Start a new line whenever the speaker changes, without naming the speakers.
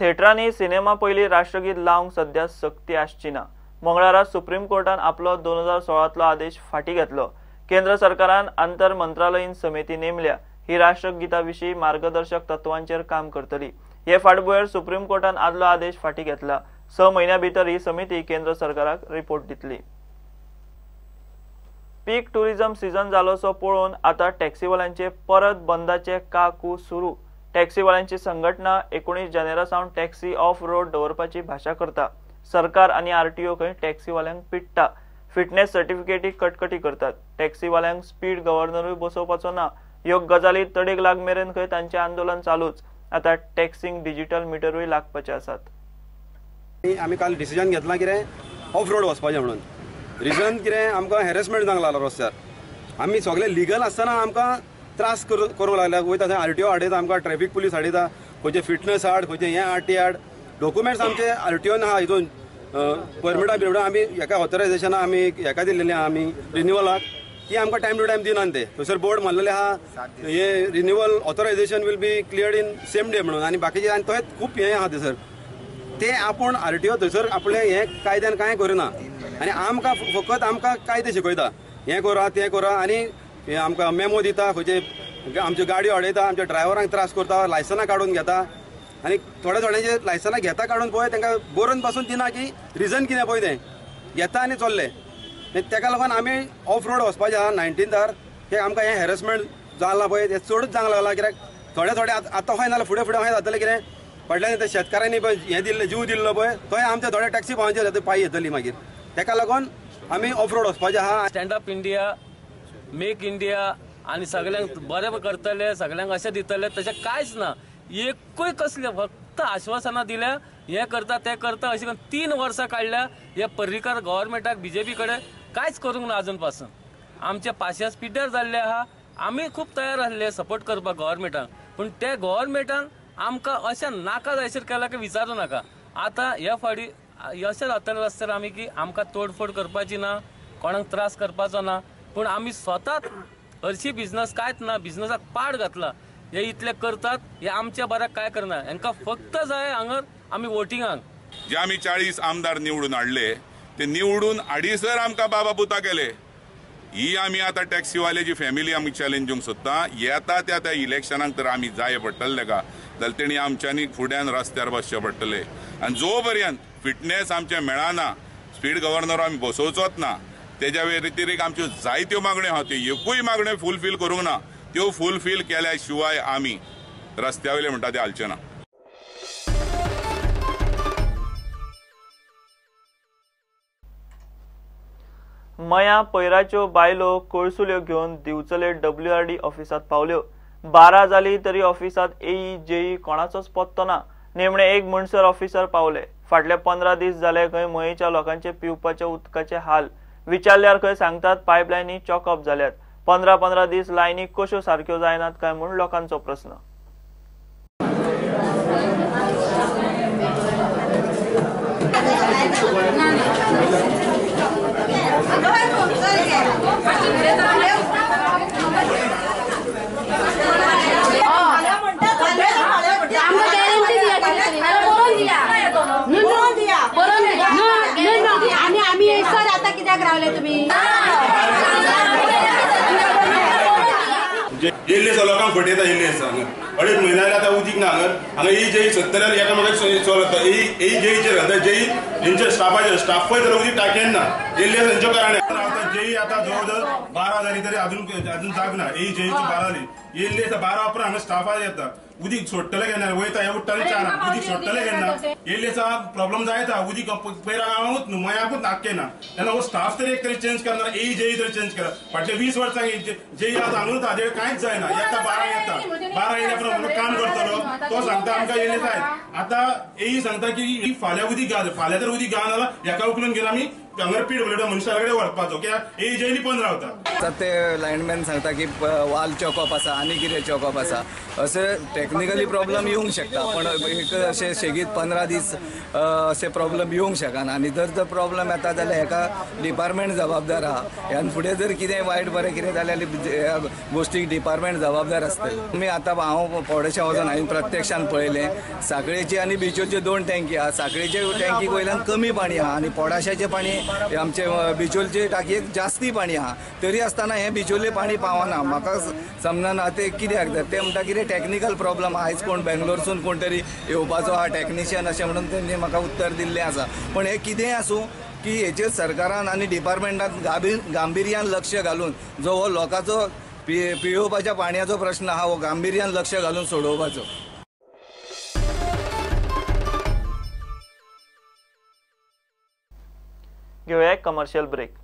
थेटरांनी cinema पयलीं राष्ट्रगीत लावंक सध्या सक्ती आसची ना. मंगळारा सुप्रीम कोर्टान आपलो 2016तलो आदेश फाटीं घेतलो. केंद्र सरकारान आंतर मंत्रालयीन समिती नेमल्या. ही राष्ट्रगीता विशीं मार्गदर्शक तत्वांचेर काम करतली. हे फाटभुंयेर सुप्रीम कोर्टान आदलो आदेश फाटीं घेतला. 6 म्हयन्या भितर ही समिती केंद्र सरकाराक रिपोर्ट दितली. पीक टुरिझम सीझन जालोसो पळोवन आतां टॅक्सीवाल्यांचे परत बंदाचे काकू सुरू. टॅक्सीवाल्यांची संघटना 19 जानेरा सावन टॅक्सी ऑफ रोड दवरपाची भाशा करता. सरकार आनी आरटीओ खंय टॅक्सीवाल्यांक पिडटा. फिटनेस सर्टिफिकेटी कटकटी करतात. टॅक्सीवाल्यांक स्पीड गव्हर्नरूय बसोवपाचो ना. ह्यो गजाली तडेक लाग मेरेन खंय तांचें आंदोलन चालूच. आतां टॅक्सींक डिजिटल मिटरूय लागपाचे आसात.
आमी काल डिसिजन घेतला कितें ऑफ रोड वचपाचें म्हणून. रिजन कितें आमकां हॅरेसमेंट जावंक लागला रस्त्यार. आमी सगळे लिगल आसतना आमकां त्रास करूंक लागल्या. वयता थंय आरटीओ हाडयता आमकां, ट्रॅफिक पुलीस हाडयता, खंयचे फिटनस हाड, खंयचे हें हाड ते हाड. डॉक्युमेंट्स आमचे आरटीओन आहा, हितून परमिटां बिरमिटां आमी हेका ऑथरायजेशनां आमी हेका दिल्लेली आहा आमी रिन्युअलाक, ती आमकां टायम टू टायम दिनात ते. थंयसर बोर्ड मारलेले आहा हे renewal authorisation will be cleared in same day म्हणून. आनी बाकीचे आनी थंय खूब हें आहा थंयसर ते आपूण आरटीओ थंयसर आपलें हें कायद्यान कांय करिना आनी आमकां फकत आमकां कायदे शिकयता, हें करा तें करा, आनी आमकां मेमो दिता, खंयचे आमच्यो गाडयो हाडयता, आमच्या ड्रायव्हरांक त्रास करता, लायसनां काडून घेता. आनी थोडे थोड्यांचे लायसनां घेता काडून पळय तांकां बरोवन पासून दिना की रिजन कितें पळय तें घेता आनी चल्ले. तेका लागून आमी ऑफ रोड वचपाचें आहा 19थार. ते आमकां हें हॅरेसमेंट जालां पळय तें चडूच जावंक लागलां. कित्याक थोडे थोडे आतां खंय नाल्यार फुडें फुडें खंय जातलें कितें फाटल्यान ते शेतकारांनी पळय हें दिल्लें जीव दिल्लो पळय थंय आमच्या थोड्या टॅक्सी भावांचेर पांय येतली मागीर. तेका लागून आमी ऑफ रोड वचपाचें आहा.
Stand up India, make India आनी सगळ्यांक बरें करतले, सगळ्यांक अशें दितले, तशें कांयच ना. एकूय कसलें फक्त आश्वासनां दिल्या, हें करता तें करता अशें करून 3 वर्सां काडल्या. हे पर्रीकार गव्हर्मेंटाक बीजेपी कडेन कांयच करूंक ना अजून पासून. आमचे पाशेंस पिड्ड्यार जाल्ले आहा. आमी खूब तयार आसले सपोर्ट करपाक गव्हर्मेंटाक, पूण ते गव्हर्मेंटान आमकां अशें नाका जायसर केलां की विचारूं नाका. आतां हे फावटी अशें जातलें रस्त्यार आमी की आमकां तोडफोड करपाची ना, कोणाक त्रास करपाचो ना, पूण आमी स्वताच हरशी बिजनस कांयच ना, बिजनसाक पाड घातला. हे इतले करतात हे आमच्या बऱ्याक काय करना. हांकां फक्त जाय हांगर आमी वोटिंगाक.
जे आमी 40 आमदार निवडून हाडले ते निवडून हाडीसर आमकां बाबा पुता केले. ही आमी आतां टॅक्सीवाल्याची फॅमिली आमी चॅलेंज दिवंक सोदता. येता त्या त्या इलेक्शनाक तर आमी जाय पडटलें ताका, जाल्यार तेणी आमच्यांनी फुड्यान रस्त्यार बसचें पडटलें. आनी जो पर्यंत फिटनेस आमचें मेळना, स्पीड गव्हर्नर आमी बसोवचोच ना, तेज्या व्यतिरिक्त आमच्यो जायत्यो मागण्यो आहा त्यो एकूय मागण्यो फुलफील करूंक ना. त्यो फुलफील केल्या शिवाय आमी रस्त्या वयले म्हणटा ते हालचे ना.
मया पयराच्यो बायलो कळसुल्यो घेवन दिवचले WRD ऑफिसांत पावल्यो. 12 जाली तरी ऑफिसांत एई जेई कोणाचोच पत्तो ना. निमणे एक म्हणसर ऑफिसर पावले. फाटले 15 दीस जाले खंय मयेच्या लोकांचे पिवपाच्या उदकाचे हाल. विचारल्यार खंय सांगतात पायपलायनी चॉकअप जाल्यात. 15-15 दीस लायनी कश्यो सारक्यो जायनात काय म्हूण लोकांचो प्रस्न.
येयल्ले आसा लोकांक फटयता येयल्ले आसा हांगा. 2.5 म्हयने आतां उदीक ना हांगा. हांगा ए जेई 70 एकामेकाक चलता. ए जेईचेर घालता, जेई हेंच्या स्टाफाचेर, स्टाफय जाल्यार उदीक टाकयन ना. येयल्ले आसा हेंच्या कारणान आतां जेई आतां जवळ जवळ 12 जाली तरी अजून जाग ना. ए जेईची 12 जाली येयल्ली आसा. 12 उपरांत हांगा स्टाफार येता उदीक सोडटले केन्ना वयता हे उठ्ठाले 4 उदीक सोडटले केन्ना येयल्ले आसा प्रॉब्लम जायता. उदीक पयर गांवांकूच न्हू मयाकूच नाक्के ना. तेन्ना हो स्टाफ तरी एक तरी चेंज करना, ए जेई तरी चेंज करा. फाटले 20 वर्सां जेई आतां हांगूच हाजेर कांयच जायना. येता 12 येता 12 येयल्या उपरांत काम करतलो तो सांगता आमकां येयले जायत. आतां एई सांगता की फाल्यां उदीक घाल, फाल्यां जर उदीक घाल जाल्यार हेका उखलून घेवन आमी हांगर पी डब्ल्यू डी मनशा कडेन व्हरपाचो कित्याक ए जेनी बंद रावता.
आतां ते लायनमॅन सांगता की वाल चॉकअप आसा आनी कितें चॉकअप आसा, अशें टॅक्निकली प्रॉब्लम येवंक शकता, पण एक अशें सेगीत 15 दीस अशें प्रॉब्लम येवंक शकना. आनी जर तर प्रॉब्लम येता जाल्यार हेका डिपार्टमेंट जबाबदार आहा. ह्यान फुडें जर कितें वायट बरें कितें जाल्यार ह्या गोश्टीक डिपार्टमेंट जबाबदार आसतलें. आमी आतां हांव फोडेशा वचून हांवें प्रत्यक्षान पळयलें, साखळेची आनी बिचोलच्यो 2 टँकी आहा. साखळेचे टँकी वयल्यान कमी पाणी आहा आनी पोडाशाचें पाणी आमचे बिचोलचे टाकयेक जास्ती पाणी आहा, तरी आसतना हें बिचोले पाणी पावना. म्हाका समजना तें कित्याक, ते म्हणटा कितें टॅक्निकल प्रॉब्लम, आयज कोण बेंगलोरसून कोण तरी येवपाचो आहा टॅक्निशियन अशें म्हणून तेंणी म्हाका उत्तर दिल्लें आसा. पण हें कितेंय आसूं की हेचेर सरकारान आनी डिपार्टमेंटान गांभिर्यान लक्ष घालून जो हो लोकांचो पियोवपाच्या पाणयाचो प्रश्न आहा हो गांभिर्यान लक्ष घालून सोडोवपाचो.
घेवया एक कमर्शियल ब्रेक.